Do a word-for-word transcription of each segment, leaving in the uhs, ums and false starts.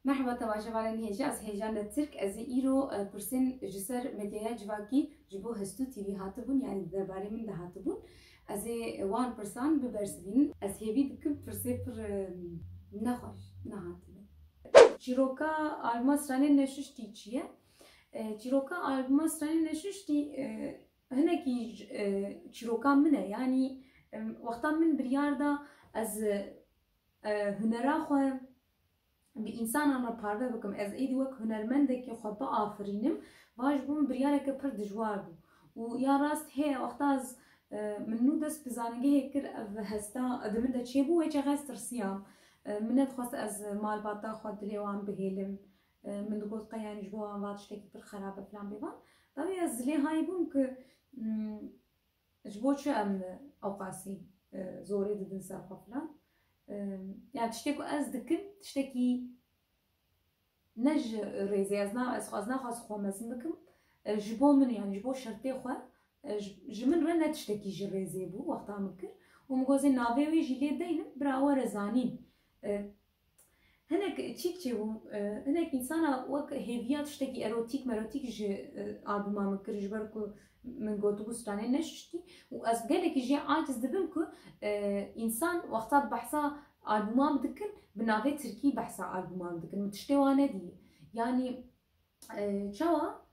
Merhaba temaşevanên hêja, ez Hêja Nettirk. Ez ê îro, e, pirsên ji ser medyaya civakî ji bo Hestû T V hatibûn, yanî di derbarê min de hatibûn. Ez ê wan pirsan bibersivînim. Ez hêvî dikim pirsê pir, e, nexweş nehatine. Çîroka albuma Stranên Neşuştî çi ye? E, çîroka albuma Stranên Neşuştî, e, hinekî j-, e, çîroka min e. Yanî, em, wexta min biryar da ez, e, hunera xwe bi însanan re parve bikim, ez êdî wek hunermendekî xwe biafirînim, va ji bo min biryareke pir dijwar bû. Û ya rast heye, wexta ez, e, min nû dest bi zanîngehê kir, ev hesta di min de çêbû, wê çaxê ez tirsiyam. E, min nedixwest ez malbata xwe dilê wan bihêlim. E, min digot, qey yanî ji bo wan va tiştekî pir xerab e filan bêvan. Dawî ez zilê hay bûm ku, mm, ji bo çi em ewqasî, e, zorê didin ser xwe filan. E, yani tiştê ku ez dikim, tiştekî ne ji rêzê, ez na-, ez xwe, ez naxwaz xwe mezin bikim. E, ji bo min, yani ji bo şertê xwe, e, ji, ji min re ne tiştekî ji rêzê bû, wexta min kir. Û min gozê navê wê jî lê deynim, bira were zanîn. E, Hinek çîk çêbû, e, hinek însana wek hêviya tiştekî erotîk merotîk ji, e, albuma min kir, ji ber ku min gotibû stranên neşuştî û ez gelekî jê aciz dibim ku, e, însan wexta behsa albuman dikin, bi navê tirkî behsa albuman dikin. Min tiştê wan nedî. Yanî, e, çawa?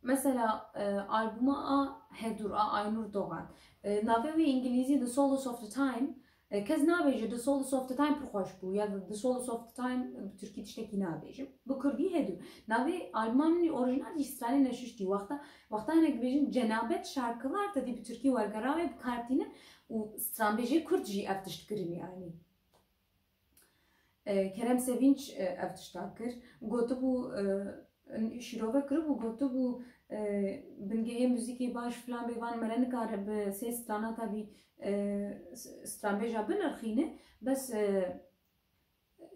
Mesela, e, albuma a Hedur a Aynur Doğan. E, navê wê îngilîzî The Solace of the Time. E, kes nabêje The Solace of the Time pir xweş bû ya The Solace of the Time, e, bi tirkî tiştekî nabêjim. Bi kurdî Hedur. Navê albuma min orîjinal jî Stranên Neşuştî. Wexta, wexta hinek dibêjin cenabet şarkılar, te dî bi tirkî wergera wê bi kar tînin û stranbêjê kurd jî ev tişt kirin yanî. E, Kerem Sevinç, e, ev tişta kir. Gotibû, e, şîrove kiribû, gotibû, e, bingehê muzîkê baş filan bêvan me re nikare bi sê strana tabî, e, s-, stranbêja binirxîne. Bes, e,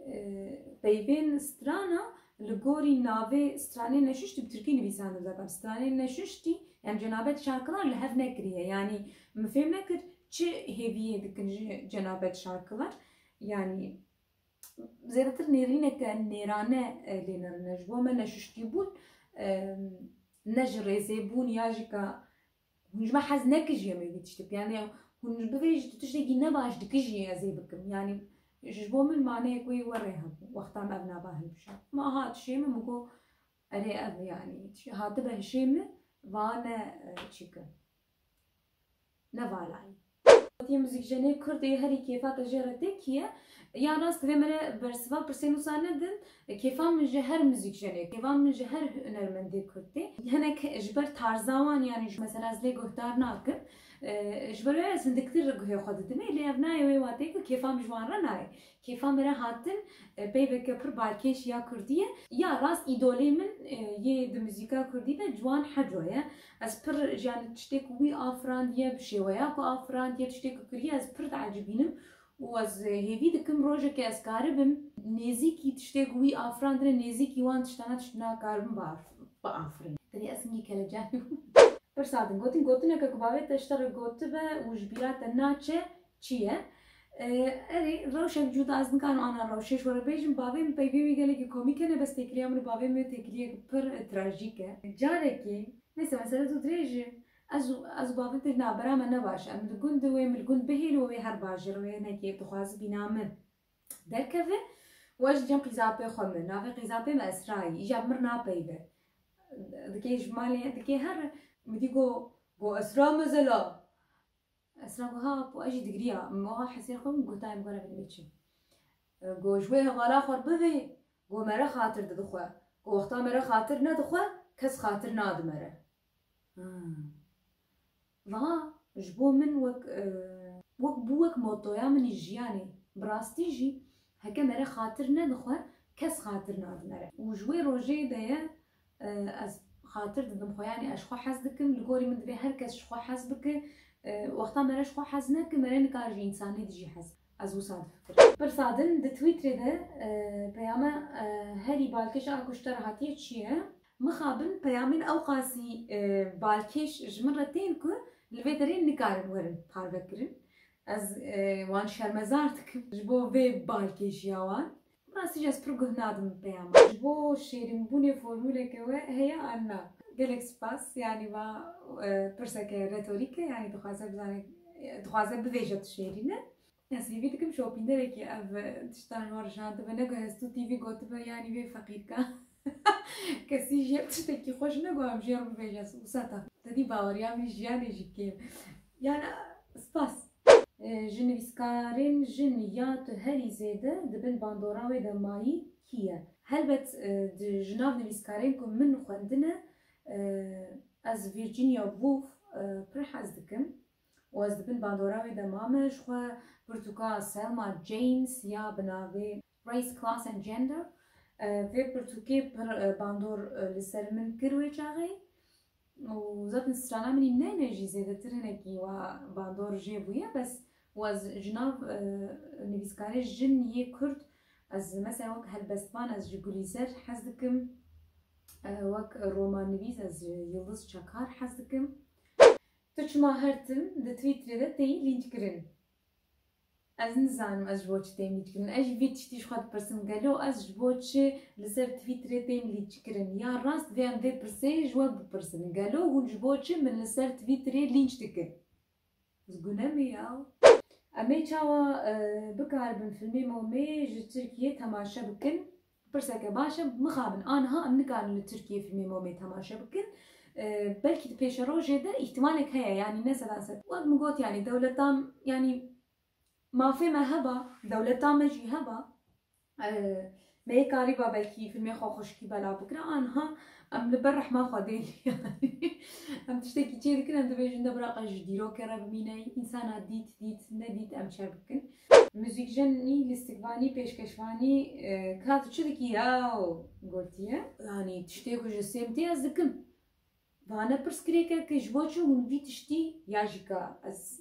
e, peyvên strana li gorî navê stranê neşuştî bi tirkî nivîsandin zaten. Stranê neşuştî, yani cenabet şarkılar li hev nekiriye. Yani min fêm nekir çi hêviyê dikin ji cenabet şarkılar. Yani zêdetir nêrîneke nêrane, e, lê nirine. Ji bo me neşuştî bûn, e, ne ji rêzê bûn ya jî ka hûn ji me hez nekin jî em ê vî tiştê bikin. Yani hûn ji bivê jî tu tiştekî ne baş dikin jî ez ê bikim. Yani ji bo min maneyek wê werê hebû. Wexta me ev nava hilbijart. Ma hat hişê min, min got, erê ev yani. Hatibe hişê min, va ne, e, çi kim. Ne valayî. Gotiye muzîkjenê Kurd ê herî kêfa te jê re tê kî ye? Ya rast divê me re bersiva pirsên wisa nedin. Kêfa min ji her muzîkjenê, kêfa min ji her hunermendê Kurd tê. Hinek ji ber tarza wan, yani ji mesela ez lê guhdar nakim. E, ji ber wê ez hindiktir guhê xwe didimê, lê ev nayê wê wateyê ku kêfa min ji wan re nayê. Kêfa me re hatin, e, peyveke pir balkêş ya kurdî ye. Ya rast îdolê min, e, yê di muzîka kurdî de Ciwan Heco ye. Ez pir, yani tiştê ku wî afirandiye, bi şêweya ku afirandiye, tiştê ku kiriye, ez pir diecibînim û ez, e, hêvî dikim rojekê ez karibim nêzîkî tiştê ku wî afirandine, nêzîkî wan tiştana tiştna karibim biaf-, biafirim. Tenê ez hingî kelecan im. Pirsa din gotin, gotineke ku bavê te ji te re gotibe û ji bîra te naçe, çi ye? E, erê, rewşek cuda, ez nikarim ana rewşê ji we re bêjim. Bavê min peyvê wî gelekî komîk hene, bes têkiliya min û bavê min têkiliyek pir, e, trajîk e. Carekê, neyse, mesele tu dirêj e. Ez û, ez û bavê min tê navbera me ne baş e. Em li gund, wê min li gund bihêl û wê her baş e, wê hinekî dixwaze bîna min derkeve û ez ji cem qîzapê xwe min. Navê qîzapê min Esra ye. Îja bi min napeyve. Dikê ji malê, dikê her, min dî got, got, "Esra mezela." Esra got, "Ha, po ez jî digiriya." Min wiha hesê xwe min got, "Tayê min gora binê çi." Got, "Ji wê hevala xwe bivê, got, mere xatir didi xwe. Got, wexta mere xatir nedi xwe, kes xatir nadi mere." Hmm. Va ji bo min wek, e, wek bû wek motoya min î jiyanê. Bi rastî jî heke mere xatir nedi xwe, kes xatir nadi mere. Û ji wê rojê de ye, e, ez xatir didim xwe, yanî ez ji xwe hez dikim, li gorî min divê her kes ji xwe hez bike. E, wexta mere ji xwe hez neke, mere nikare ji însanê dî jî hez. Ez wisa difikirim. Pirsa din di Twitterê de, e, peyama, e, herî balkêş a ku ji te re hatiye çi ye? Mixabin peyamên ewqasî, e, balkêş ji min re tên ku li vê derê nikarin werin parvekirin. Ez, e, wan şermezar dikim ji bo vê balkêşiya wan. Rastî jî ez pir guh nadim peyama. Ji bo şêrînbûnê formûleke we heye an na? Gelek spas. Yanî va, e, pirseke retorîk e, yanî dixwaze bizane, e, dixwaze bivêje tu şêrîn e. Ez hêvî dikim şopînderekî ev, e, tiştan ji wan re şandibe. Negu Hestû T V gotibe, yanî vê feqîrka. Kesî jê tiştekî xweş negu em jê re bibêje. Wisa te, te dî baweriya min jiyanê jî kêm. Yanî, spas. E, ji nivîskarên jin ya tu herî zêde di bin bandora wê de mayî kî ye? Helbet, e, di, ji nav nivîskarên ku min xwendine, e, ez Virginia Woolf, e, pir hez dikim û ez di bin bandora wê de mame. Ji xwe pirtûka Selma James ya bi navê Race, Class and Gender, e, vê pirtûkê pir, e, bandor, e, li ser min kir wê çaxê. Û zaten strana min î neyne jî zêdetir hinekî wa bandor jê bûye, bes û ez ji nav, e, nivîskarê jin yê Kurd, ez mesela wek helbestvan ez ji Gulîzer hez dikim, e, wek romannivîs ez ji Yildiz Çakar hez dikim. Tu çima her tim di Twitterê de têyî lînç kirin? Ez nizanim ez ji bo çi têm lîçkirin. Ez jî vî tiştî ji xwe dipirsim, gelo ez ji bo çi li ser Twitterê têm lîçkirin? Ya rast vê em vê pirsê ji we bipirsin. Gelo hûn ji bo çi min li ser Twitterê lînç dikin? Ez gune me ya. Em ê çawa, e, bikaribin filmê Momê ji Tirkiyê temaşe bikin? Pirseke baş e, mixabin aniha em nikarin li Tirkiyê filmê Momê temaşe bikin. E, belkî di pêşerojê de îhtimalek heye, yanî ne sedan sed. Wek min got, yanî dewletan, yanî mafê me heba, dewleta me jî heba, e, me yê karîba belkî filmê xwe xweşikî belav bikira, aniha em li ber rehma Xwedê ne. Yanî em tiştekî çê dikin, em dibêjin de bira qe ji dîrokê re bimîne, însana dît, dît, nedît, em çer bikin. Muzîkjenî, lîstikvanî, pêşkeşvanî, e, ka tu çi dikî yaw gotiye? Yanî tiştê ku ji Sêmtê ez dikim. Vane pirsgirêke ki ji bo çi hûn vî tiştî ya jî ka ez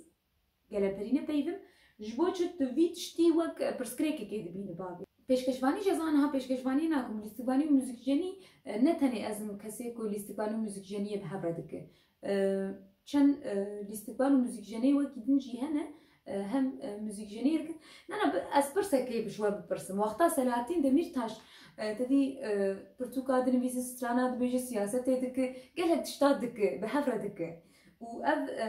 geleperî ne peyvim, ji bo çi tu vî tiştî wek, e, pirsgirêkekê dibînî bavê? Pêşkeşvanî jî ez aniha pêşkeşvanî nakim. Lîstikvanî û muzîkjenî, e, ne tenê ez im kesê ku lîstikvanî û muzîkjeniyê bi hev re dike. E, çend, e, lîstikvan û muzîkjenê wekî din jî hene, e, hem, e, muzîkjenê dikin. Na, na, bi-, ez pirsekê bi ji we bipirsim. Wexta Selahattin Demirtaş, e, te dî, e, pirtûka dinivîse, strana dibêje, siyasetê dike, gelek tişta dike, bi hev re dike. Û ev, e,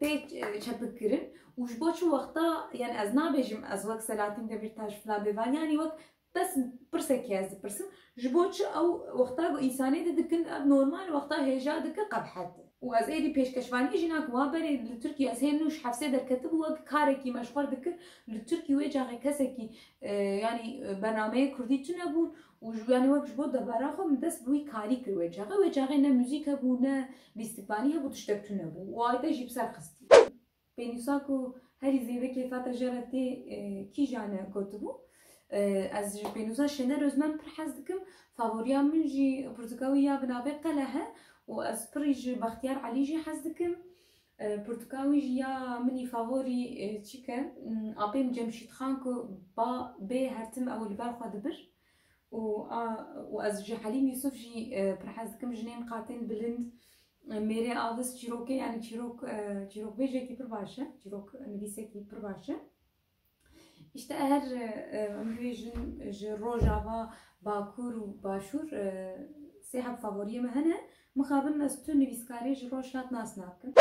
tê, e, çepikkirin û ji bo çi wexta, yani ez nabêjim ez wek Selahattin Demirtaş filan bêvan, yani wek bes pirsekê ez dipirsim, ji bo çi ew wexta ku însanê de dikin, ev normal, wexta hêja dike qebhet e. Û ez êdî pêşkeşvaniyê jî nakim, wa berê li Tirkiye ez hê nû ji hefsê derketibû wek karekî me ji xwe dikir, li Tirkiye wê caxê kesekî, e, yani, e, bernameyê kurdî tune bûn, û ji, yanî wek ji bo debara xwe min dest bi wî karî kir wê çaxê. Wê çaxê ne muzîk hebû, ne lîstikvanî hebû, tiştek tune bû. Û ayte jî bi ser xistî. Pênûsa ku herî zêde kêfa te jê re tê, e, kîjan e gotibû? E, ez ji pênûsa Şener Özmen pir hez dikim. Favoriya min jî pirtûka wî ya bi navê Qeleh e û ez pirî ji Bextiyar Elî jî hez dikim. E, pirtûka wî jî ya min î favorî, e, çi ke, m, apê min Cemşîd Xan ku ba bê her tim ew li ber xwe dibir. Û a, û ez ji Helîm Yusuf jî, e, pir hez dikim, jinên qatên bilind, e, mêrê avis çîrokê, yani çîrok, e, çîrokbêjekî pir baş e, çîrok nivîsekî pir baş e. Îşte her, e, em bibêjin ji Rojava, Bakur û Başûr, e, sê heb favoriyê me hene. Mixabin ez tu nivîskarê ji Rojhilat nas nakim.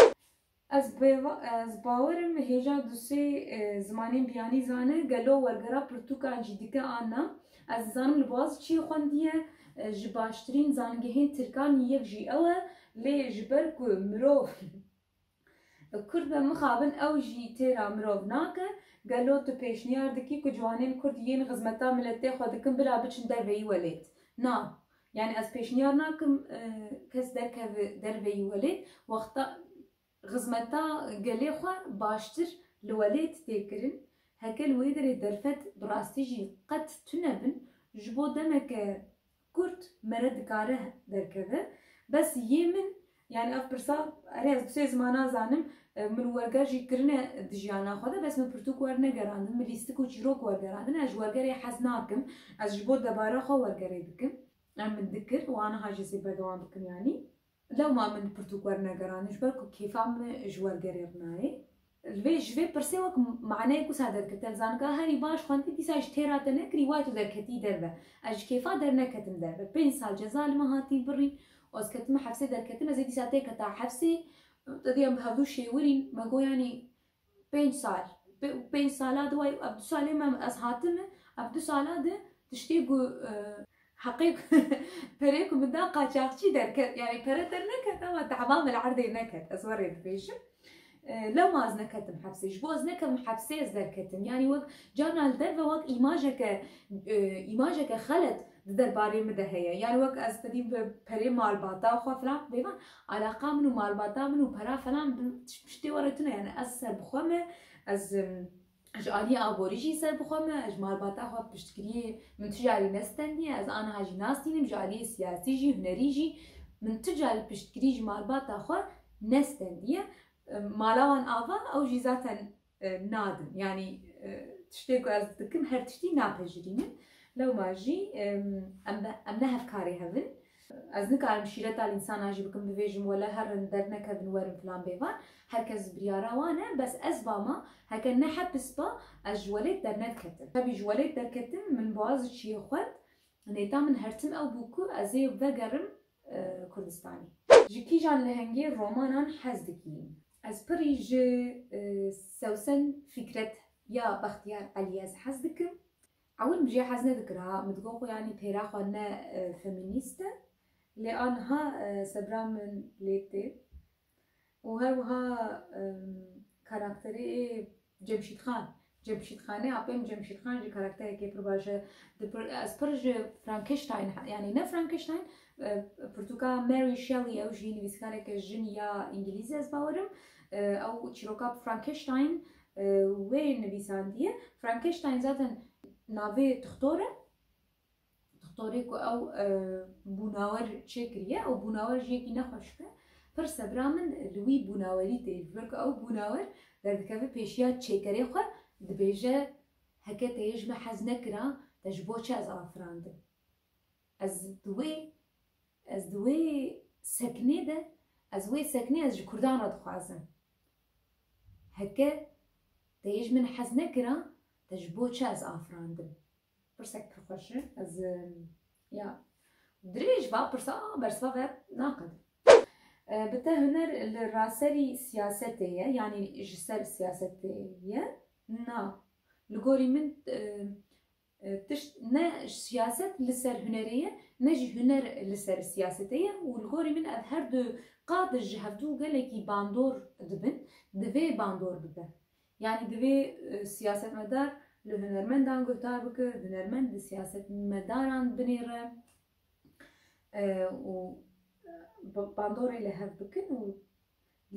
Ez bêva-, ez bawer im hêja du sê, e, zimanên biyanî zane, gelo wergera pirtûkan jî dike an na. Ez dizanim li Boğaziçi'yê xwendiye, e, ji baştirîn zangehên tirkan yek jî ew e, lê ji ber ku mirov Kurd be mixabin ew jî têra mirov nake, gelo tu pêşniyar dikî ku ciwanên Kurd yên xizmeta miletê xwe dikin bila biçin derveyî welêt? Na, yani ez pêşniyar nakim, e, kes derkeve derveyî welêt. Wexta xizmeta gelê xwe baştir li welêt tê kirin. Heke li wê derê derfet bi rastî jî qet tune bin, ji bo demeke kurt mere dikare derkeve. Bes yê min, yani ev pirsa, erê ez du sê zimana zanim, e, min werger jî kirine di jiyana xwe de, bes min pirtûk wernegerandin, min lîstik û çîrok wergerandin, ez ji wergerê hez nakim, ez ji bo debara xwe wergerê dikim. Em min dikir û aniha jî ez ê berdewam bikim yanî. Lewma min pirtûk wernegerandin, ji ber ku kêfa min ji wergerê re nayê. Li vê, ji vê pirsê wek maneyek wisa derkete, li zanka herî baş xwendî, dîsa ji têra te nekirî, wayê tu derketî derve. Ez ji kêfa derneketim derve. Pênc sal ceza li me hatî birîn û ez ketime hefsê, derketim, ez ê dîsa têketa hefsê, te diyem bi hevdû şêwirîn, me got, yanî, pênc sal. Pê-, pênc sala di way, ev du salê me ez hatime, ev du sala di tiştê ku, e, heqê ku, perê ku min da qaçaxçî derket, yani pere derneket, ama tahma min erdê neket, ez werê dibêjim. E, lewma ez neketim hepsê. Ji bo ez nekem hepsê ez derketim. Yani wek carna li derve wek îmajeke, e, îmajeke xelet di derbarê min de heye. Yani wek ez te dîm bi perê malbata xwe filan bêvan. Alaqa min û malbata min û pera filan bi tiş-, tiştê were tune. Yani ez ser bi xwe me, ez, em, ji aliyê aborî jî ser bi xwe me, ez ji malbata xwe piştgiriyê min tu carî nestendiye, ez aniha jî nastînim, ji aliyê siyasî jî, hunerî jî min tu carî piştgirî ji malbata xwe nestendiye. Em, mala wan ava, ew jî zaten e, nadin. Yanî, e, tiştê ku ez dikim, her tiştî napejirînim. Lewma jî, em, em, em ne hevkarê hev in. Ez nikarim şîreta li însana jî bikim, bivêjim, wele herin dernekevin, werin filan bêvan. Her kes biryara wan e, bes ez bama, heke ne hepis ba, ez ji welêt dernedketim. Tebî ji welêt derketim, min boğaz çiyê xwend. Nêta min her tim ew bû ku ez ê vegerim e, Kurdistanê. Ji kîjan lehengê romanan hez dikî? Ez pirî ji, e, Sewsen Fikret ya Bextiyar Eliyê ez hez dikim. Ewil min jê hez nedikira, min digot ku, yanî, têra xwe ne, e, feminîst e. Lê aniha, e, sebra min lê tê. Û her wiha, em, karakterê Cemşîdxan. Cemşîdxanê, apê min Cemşîdxan jî karakterekê pir baş e. Di pir-, ez pir ji Frankenstein, yanî ne Frankenstein, e, pirtûka Mary Shelley, ew jî nivîskareke jin ya îngilîz e, ez bawerim. E, ew çîroka Frankenstein, e, wê nivîsandiye. Frankenstein zaten navê dixtor e. Dixtorê ku ew, e, bûnawer çêkiriye, ew bûnawer jî yekî nexweşik e. Pir sebra min li wî bûnawerî tê, ji ber ku ew bûnawer derdikeve pêşiya çêkerê xwe, dibêje, heke te yê ji me hez nekira, te ji bo çi ez afirandim? Ez di wê, ez di wê seknê de, ez wê seknê ez ji Kurdan re dixwazim. Heke te yê ji min hez nekira, te ji bo çi ez afirandim? Pirsek pir xweş e. Ez, em, ya, dirêj va pirsa, bersiva ve naqedim. E, bi te huner li raserî siyasetê ye, yanî ji ser siyasetê ye? Na. Li gorî min, e, e, tişt ne siyaset li ser hunerê ye, ne jî huner li ser siyasetê ye û li gorî min ev her du qad ji hevdû gelekî bandor dibin, divê bandor bibe. Yanî divê, e, siyasetmedar li hunermendan guhdar bike, hunermend li siyasetmedaran binêre, e, û, e, ba-, bandorê li hev bikin û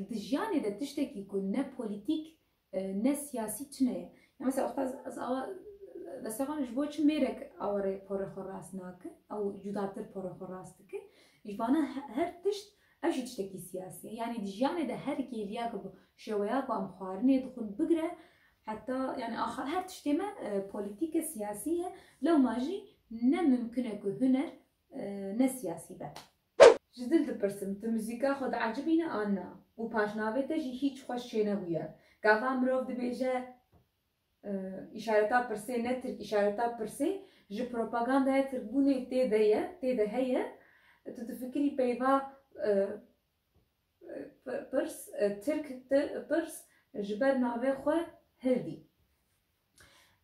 di jiyanê de tiştekî ku ne polîtîk, e, ne siyasî tune ye. Ya mesela wexta ez, ez awa, ez ava ji bo çi mêrek awarê porê xwe rast nake, ew cudatir porê xwe rast dike. Ji vana he-, her tişt, ev jî tiştekî siyasî ye. Yanî di jiyanê de her kêliya ku bi şêweya ku em xwarinê dixwin bigire, heta, yani, axa-, her tiştê me, e, polîtîk e, siyasî ye. Lewma jî ne mimkun e ku huner, e, ne siyasî be. Ji dil dipirsim, tu muzîka xwe diecibîne an na? Û paşnavê te jî hîç xweş çênebûye. Gava mirov dibêje, e, îşareta pirsê, ne tirk, îşareta pirsê ji propagandaya tirkbûnê tê de ye, tê de heye. Tu difikirî peyva, e, P-, pirs, e, tirk ti-, pirs ji ber navê xwe hildî.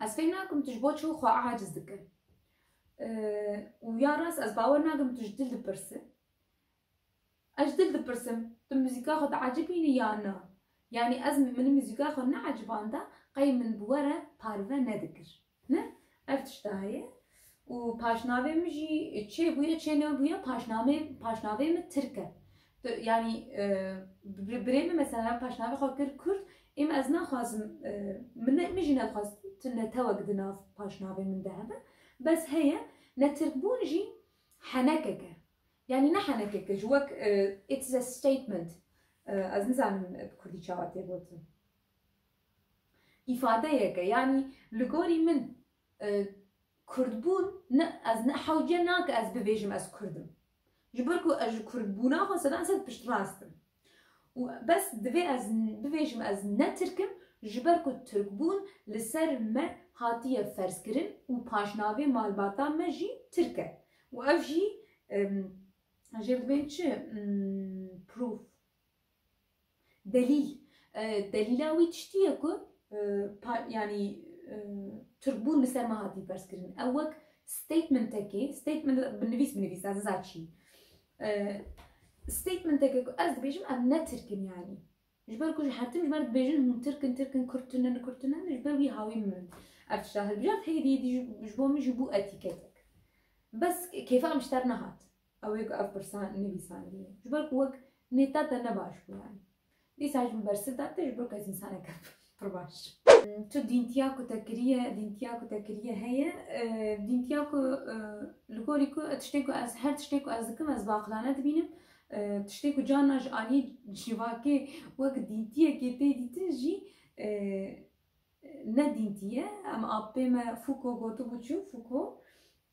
Ez fêm nakim tu ji bo çi xwe aciz dike. E, û ya rast ez bawer nakim tu ji dil dipirsi. Ez ji dil dipirsim, tu muzîka xwe diecibînî ya na? Yanî ez min muzîka xwe neecibanda, qey min bi we re parve nedikir. Ne? Ev tişta heye. Û paşnavê min jî çê bûye, çê nebûye, paşnamê-, paşnavê min tirk e. Tu, yanî, e, bi-, birê min mesela paşnavê xwe kir kurd, êm ez naxwazim, e, min ne, min jî nedixwaz tu netewek di nav paşnavê min de hebe. Bes heye, ne tirk bûn jî henekek e. Yanî ne henekek e, ji wek, e, it's a statement. E, ez nizanim bi kurdî çawa tê gotin. Îfadeyek e. Yanî li gorî min, e, kurdbûn ne, ez ne hewce nake ez bivêjim ez kurd im. Ji ber ku ez ji kurdbûna xwe sedan sed piştrast im. Û bes divê ez n-, bibêjim ez ne Tirk im, ji ber ku Tirkbûn li ser me hatiye ferzkirin û paşnavê malbata me jî Tirk e. Û ev jî, em, jêr dibên çi? Hmm, proof. Delîl. E, delîla wî tiştî ye ku, e, pa-, yanî, e, Tirkbûn li ser me hatî ferzkirin. Ew wek statementekê, statement bi nivîs binivîs, ez niza çi. E, statementekê ku ez dibêjim, em ne Tirk in yanî. Ji ber ku ji her tim ji me re dibêjin, hûn Tirk in, Tirk in, Kurd tune ne, Kurd tune ne, ji ber wî hawî min ev tişta hilbijart, hêdî hêdî ji, ji bo min jî bû etîketek. Bes kêfa min ji te re nehat. Ew ê ku ev pirsa nivîsandiye. Ji ber ku wek nêta te ne baş bû yanî. Dîsa ji min bersiv date, ji ber ku ez însaneke pir baş im. Tu dîntiya ku te kiriye, dîntiya ku te kiriye heye. E, dîntiya ku, e, li gorî ku tiştê ku ez, her tiştê ku ez dikim, ez bi aqilane dibînim. E, tiştê ku carna ji aliyê civakê wek dîntiyekê tê dîtin jî, e, ne dîntî ye. Em apê me Foucault gotibû çi? Foucault,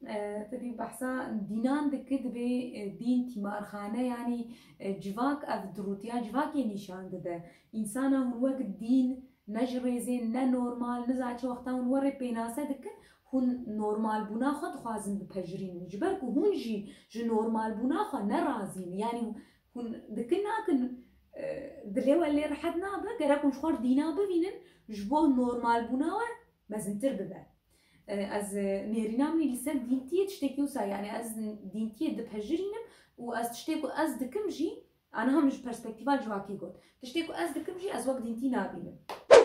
e, tevî behsa dînan dike, dibê, e, dîn tîmarxane, yanî, e, civak, ev dirûtiya civakê nîşan dide. Însana hûn wek dîn, ne ji rêzê, ne normal, niza çi wexta hûn werê pênase dikin, hûn normalbûna xwe dixwazin bipejirînin. Ji ber ku hûn jî ji normalbûna xwe nerazî ne. Yanî hûn dikin nakin, e, dilê we lê rehet nabe, gerek hûn ji xwe re dîna bivînin, ji bo normalbûna we mezintir bibe. E, ez, e, nêrîna min li ser dîntiyê tiştekî wisa, yanî ez dîntiyê dipejirînim û ez tiştê ku ez dikim jî, aniha min ji perspektîfa civakî got. Tiştê ku ez dikim jî ez wek dîntî nabînim.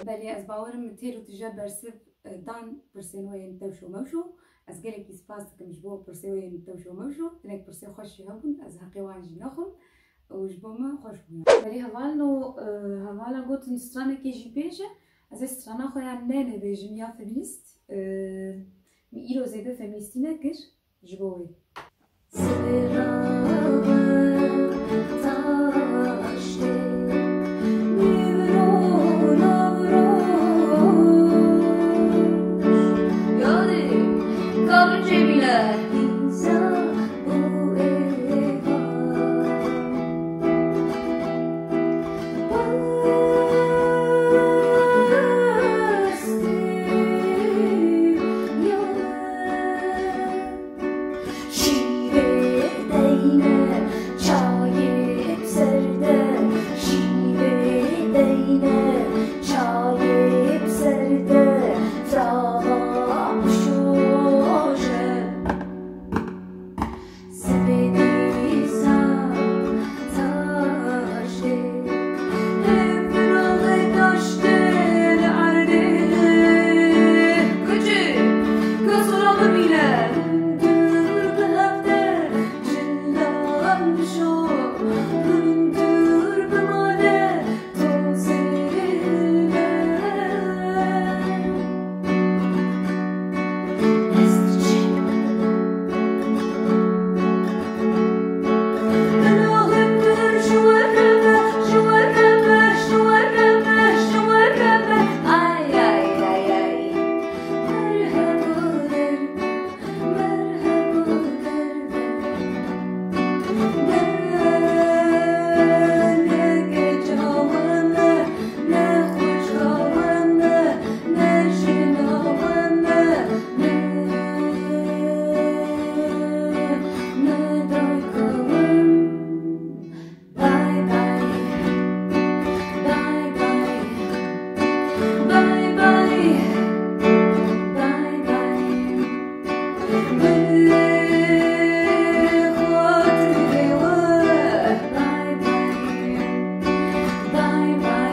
Belê, ez bawer im min têr û tije bersiv, e, dan pirsên we yên tewşo mewşo. Ez gelekî spas dikim ji bo pirsê we yên tewşo mewşo. Hinek pirsê xweş jî hebûn, ez heqê wan jî nexwim û ji bo me xweş bûn. Belê hevalno, e, hevala gotin stranekê jî bêje. Ez ê strana xwe ya ne nebêjim ya feminîst. E, min îro zêde feminîstî nekir ji bo wê. Şîvê deyne çayê bi ser de, şîvê deyne çayê bi ser de, çawa bişoje. Sibê dîsa taştê, hevdî rûyê taştê li erdê. Kuçik, kes wira bibîne, dûr bi hev de, cilan bişo, hundir bimane, tozê li me. Bye bye. Bye bye. Bye bye. Bye bye. Bye bye.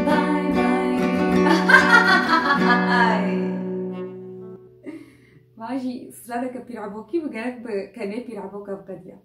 Bye bye. Bye bye. Van jî straneke pîrevokî bi gerek bi kenê pîrevoka biqediya.